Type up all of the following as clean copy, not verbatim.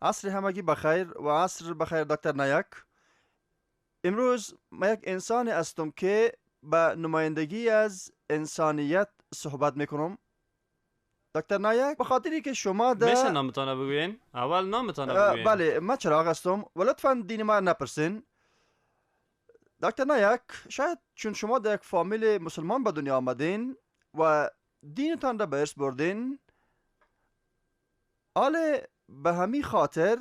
عصر همگی بخیر و عصر بخیر دکتر نایک. امروز ما یک انسان هستم که به نمایندگی از انسانیت صحبت میکنم. دکتر نایک، به خاطری که شما در میشه نامتان بگوین؟ اول نامتان بگوین. بله، ما چراغ هستم و لطفا دین ما نپرسین. دکتر نایک، شاید چون شما در یک فامیل مسلمان به دنیا آمدین و دینتان را به ارث بردین، حال به همین خاطر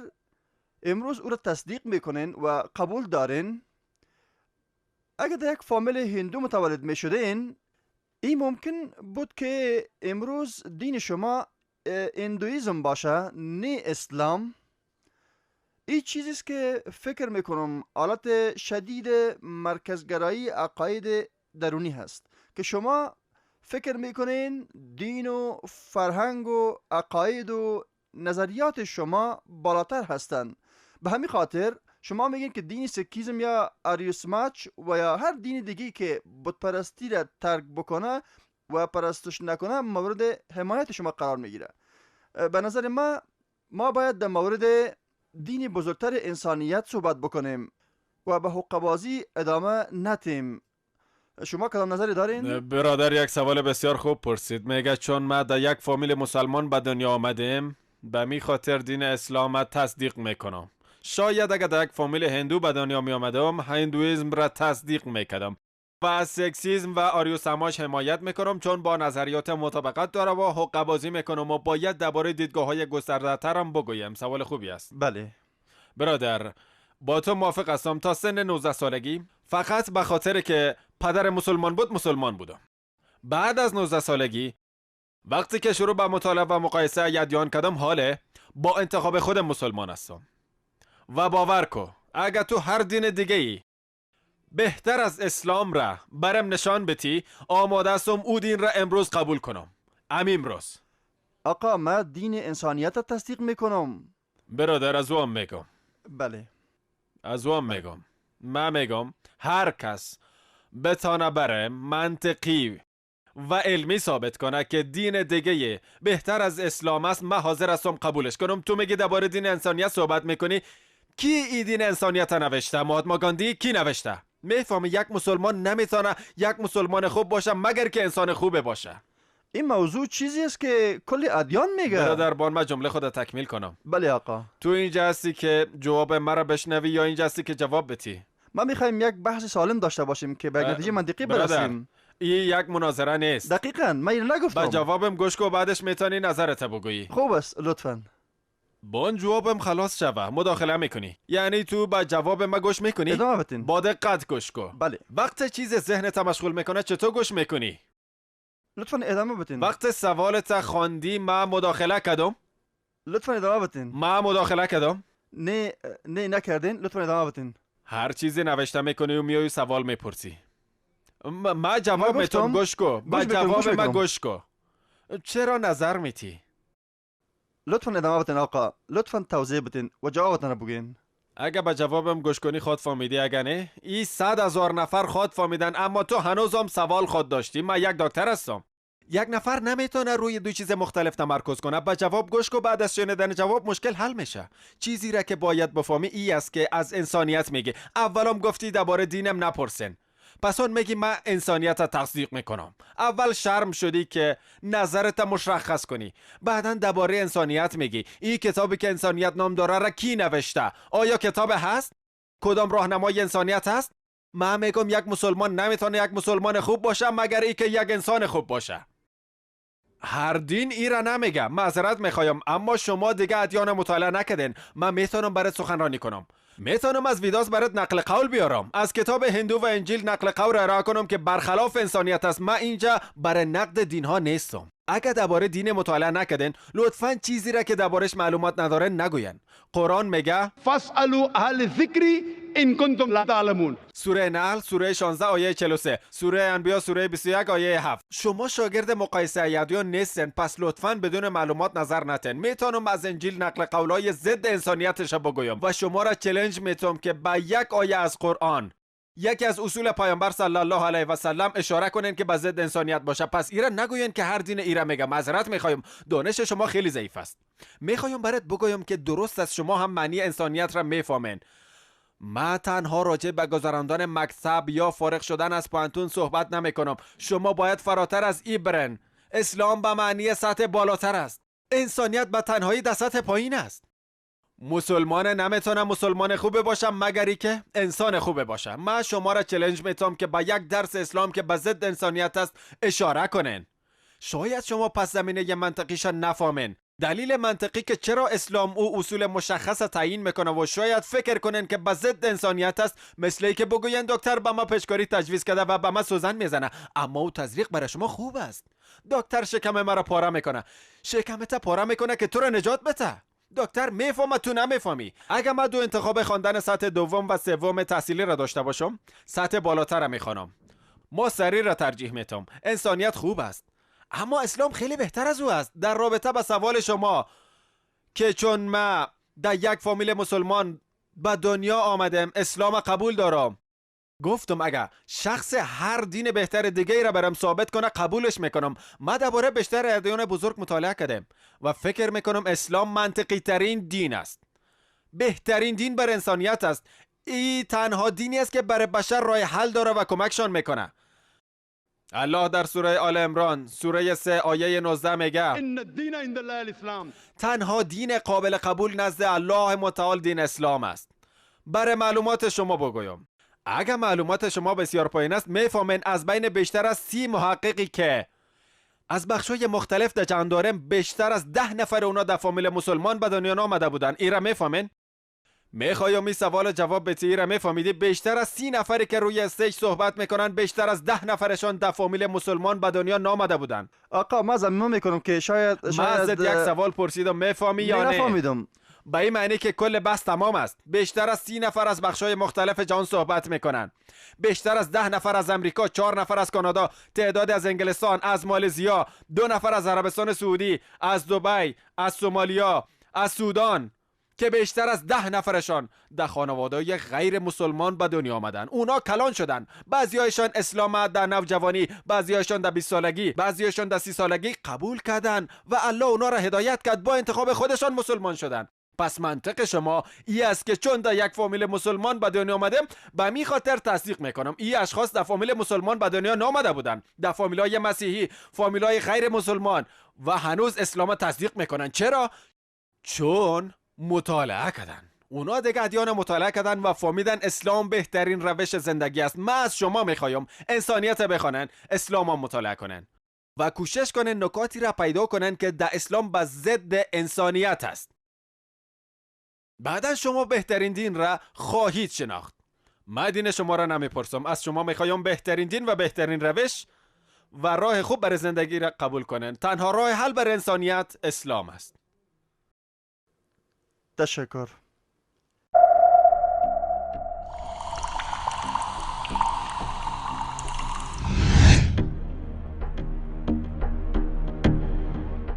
امروز او را تصدیق میکنین و قبول دارین. اگر در یک فامیل هندو متولد میشدین، این ممکن بود که امروز دین شما هندویزم باشه، نه اسلام. این چیزی است که فکر میکنم حالت شدید مرکزگرایی عقاید درونی هست که شما فکر میکنین دین و فرهنگ و عقاید و نظریات شما بالاتر هستند. به همین خاطر شما میگین که دین سکیزم یا آریوسماچ و یا هر دین دیگه که بت پرستی را ترک بکنه و پرستش نکنه مورد حمایت شما قرار میگیره. به نظر ما باید در مورد دین بزرگتر انسانیت صحبت بکنیم و به حقه‌بازی ادامه ندیم. شما کدام نظری دارین؟ برادر، یک سوال بسیار خوب پرسید. میگه چون ما در یک فامیل مسلمان به دنیا آمدیم، به می خاطر دین اسلام تصدیق میکنم. شاید اگر در یک فامیل هندو به دنیا می آمدم، هندویزم را تصدیق میکردم و از سکسیزم و آریو سماج حمایت میکنم، چون با نظریات مطابقت داره و حقه بازی میکنم و باید درباره دیدگاه های گسترده ترم بگویم. سوال خوبی است. بله برادر، با تو موافق هستم. تا سن 19 سالگی فقط به خاطر که پدر مسلمان بود مسلمان بودم. بعد از 19 سالگی وقتی که شروع به مطالعه و مقایسه ادیان کردم، حاله با انتخاب خودم مسلمان هستم. و باور کو اگر تو هر دین دیگه ای بهتر از اسلام را برم نشان بتی، آماده هستم او دین را امروز قبول کنم. امروز آقا، ما دین انسانیت را تصدیق میکنم. برادر، از او میگم. بله، از او میگم. من میگم هر کس بتانه بره منطقی و علمی ثابت کنه که دین دیگه بهتر از اسلام است، من حاضر هستم قبولش کنم. تو میگی درباره دین انسانیت صحبت میکنی، کی ای دین انسانیت نوشته؟ مهاتما گاندی؟ کی نوشته؟ میفهمی یک مسلمان نمیتونه یک مسلمان خوب باشه مگر که انسان خوبه باشه. این موضوع چیزی است که کل ادیان میگه. برادر بان، من جمله خود تکمیل کنم. بله آقا. تو اینجا هستی که جواب مرا بشنوی یا اینجا هستی که جواب بتی؟ ما میخوایم یک بحث سالم داشته باشیم که به نتیجه منطقی برسیم. این یک مناظره نیست. دقیقاً، من اینو نگفتم. با جوابم گوش کن، بعدش میتونی نظرت بگویی. خوب است، لطفاً. بان جوابم خلاص شوه مداخله میکنی. یعنی تو با جواب ما گوش میکنی؟ ادامه بدین. با دقت گوش کن. بله. وقت چیز ذهنت مشغول میکنه چطور گوش میکنی؟ لطفاً ادامه بدین. وقت سوالت خواندی ما مداخله کردم. لطفاً ادامه بدین. ما مداخله کردم. نه نه نکردین. لطفاً ادامه بدین. هر چیزی نوشته میکنی و میای سوال میپرسی. ما جواب میتم. گوش کو. با جواب ما گوش کو. چرا نظر میتی؟ لطفا ادامه بدین آقا. لطفا توضیح بدین و جوابتان بگین. اگه به جوابم گوش کنی خود فهمیدی، اگه نه ای 100,000 نفر خود فهمیدن، اما تو هنوزم سوال خود داشتی. من یک دکتر هستم. یک نفر نمیتونه روی دو چیز مختلف تمرکز کنه. به جواب گوش کو، بعد از شنیدن جواب مشکل حل میشه. چیزی را که باید بفهمی ای است که از انسانیت میگی. اولم گفتی درباره دینم نپرسن، پس اون میگی من انسانیت را تصدیق میکنم. اول شرم شدی که نظرت مشخص کنی، بعدا درباره انسانیت میگی. این کتابی که انسانیت نام داره را کی نوشته؟ آیا کتاب هست؟ کدام راهنمای انسانیت هست؟ من میگم یک مسلمان نمیتونه یک مسلمان خوب باشه مگر ای که یک انسان خوب باشه. هر دین ای را نمیگه. معذرت میخوایم، اما شما دیگه ادیان مطالعه نکردین. من میتونم برات سخنرانی کنم، میتونم از ویداس برات نقل قول بیارم، از کتاب هندو و انجیل نقل قول را ارائه کنم که برخلاف انسانیت است. من اینجا برای نقد دین ها نیستم. اگه درباره دین مطالعه نکردین، لطفاً چیزی را که دربارش معلومات نداره نگوین. قرآن میگه فاسالوا اهل الذکر ان کنتم لا تعلمون. سوره نحل سوره 16 آیه 43، سوره انبیا سوره 21 آیه 7. شما شاگرد مقایسه ادیان نیستن، پس لطفاً بدون معلومات نظر نتن. میتونم از انجیل نقل قولای ضد انسانیتش بگویم و شما را challenge میتونم که با یک آیه از قرآن یکی از اصول پیامبر صلی الله علیه و سلم اشاره کنین که به ضد انسانیت باشه. پس ایره نگوین که هر دین ایره میگه. معذرت میخوایم، دانش شما خیلی ضعیف است. میخوایم برات بگویم که درست از شما هم معنی انسانیت را میفهمین. ما تنها راجع به گذراندن مکتب یا فارغ شدن از پوهنتون صحبت نمیکنم. شما باید فراتر از ای برن. اسلام به معنی سطح بالاتر است. انسانیت به تنهایی در سطح پایین است. مسلمان نمیتونه مسلمان خوب باشم مگر ای که انسان خوب باشم. من شما را چالش میتم که با یک درس اسلام که به ضد انسانیت است اشاره کنین. شاید شما پس زمینه منطقیش نفهمین. دلیل منطقی که چرا اسلام او اصول مشخص تعیین میکنه و شاید فکر کنن که به ضد انسانیت است، مثل ای که بگوین دکتر به ما پشکاری تجویز کرده و به ما سوزن میزنه، اما او تزریق برای شما خوب است. دکتر شکم مرا پاره میکنه، شکمت پاره میکنه که تو را نجات بده. دکتر میفهمه تو نمیفهمی. اگر من دو انتخاب خواندن سطح دوم و سوم تحصیلی را داشته باشم، سطح بالاتر را میخوانم. ما سریع را ترجیح میتم. انسانیت خوب است، اما اسلام خیلی بهتر از او است. در رابطه با سوال شما که چون ما در یک فامیل مسلمان به دنیا آمدم اسلام قبول دارم، گفتم اگر شخص هر دین بهتر دیگه ای را برام ثابت کنه قبولش میکنم. ما درباره بیشتر ادیان بزرگ مطالعه کردم و فکر میکنم اسلام منطقی ترین دین است، بهترین دین بر انسانیت است. ای تنها دینی است که برای بشر راه حل داره و کمکشان میکنه. الله در سوره آل عمران سوره 3 آیه 19 میگه ان الدین عند الله الاسلام. تنها دین قابل قبول نزد الله متعال دین اسلام است. برای معلومات شما بگویم، اگر معلومات شما بسیار پایین است، میفهمین از بین بیشتر از 30 محققی که از بخش‌های مختلف در جهان داریم، بیشتر از 10 نفر اونا در فامیل مسلمان به دنیا آمده بودن. ایرا میفهمین؟ میخوایم این سوال جواب بدی. ایرا میفهمیدی؟ بیشتر از 30 نفری که روی stage صحبت میکنن، بیشتر از 10 نفرشان در فامیل مسلمان به دنیا نامده بودن. آقا ما ضمیمه میکنم که شاید من ازت یک سوال پرسیدم، میفهمی یا نه؟ نفهمیدم. به این معنی که کل بحث تمام است. بیشتر از 30 نفر از بخش‌های مختلف جهان صحبت میکنن. بیشتر از 10 نفر از امریکا، 4 نفر از کانادا، تعداد از انگلستان، از مالزیا، 2 نفر از عربستان سعودی، از دبی، از سومالیا، از سودان، که بیشتر از 10 نفرشان در خانواده‌های غیر مسلمان به دنیا آمدن. اونا کلان شدن. بعضیایشان اسلام در نوجوانی، بعضیایشان در 20 سالگی، بعضیایشان در 30 سالگی قبول کردن و الله اونا را هدایت کرد، با انتخاب خودشان مسلمان شدن. پس منطق شما ای است که چون در یک فامیل مسلمان به دنیا آمدم، به می خاطر تصدیق میکنم ای اشخاص در فامیل مسلمان به دنیا نامده بودن، در فامیلای مسیحی، فامیلای غیر مسلمان، و هنوز اسلام تصدیق میکنن. چرا؟ چون مطالعه کردن. اونا دیگه ادیان مطالعه کردن و فهمیدن اسلام بهترین روش زندگی است. من از شما میخوایم انسانیت بخوانن، اسلام هم مطالعه کنن و کوشش کنن نکاتی را پیدا کنن که در اسلام به ضد انسانیت است. بعدا شما بهترین دین را خواهید شناخت. من دین شما را نمیپرسم، از شما میخوایم بهترین دین و بهترین روش و راه خوب برای زندگی را قبول کنن. تنها راه حل برای انسانیت اسلام است. تشکر.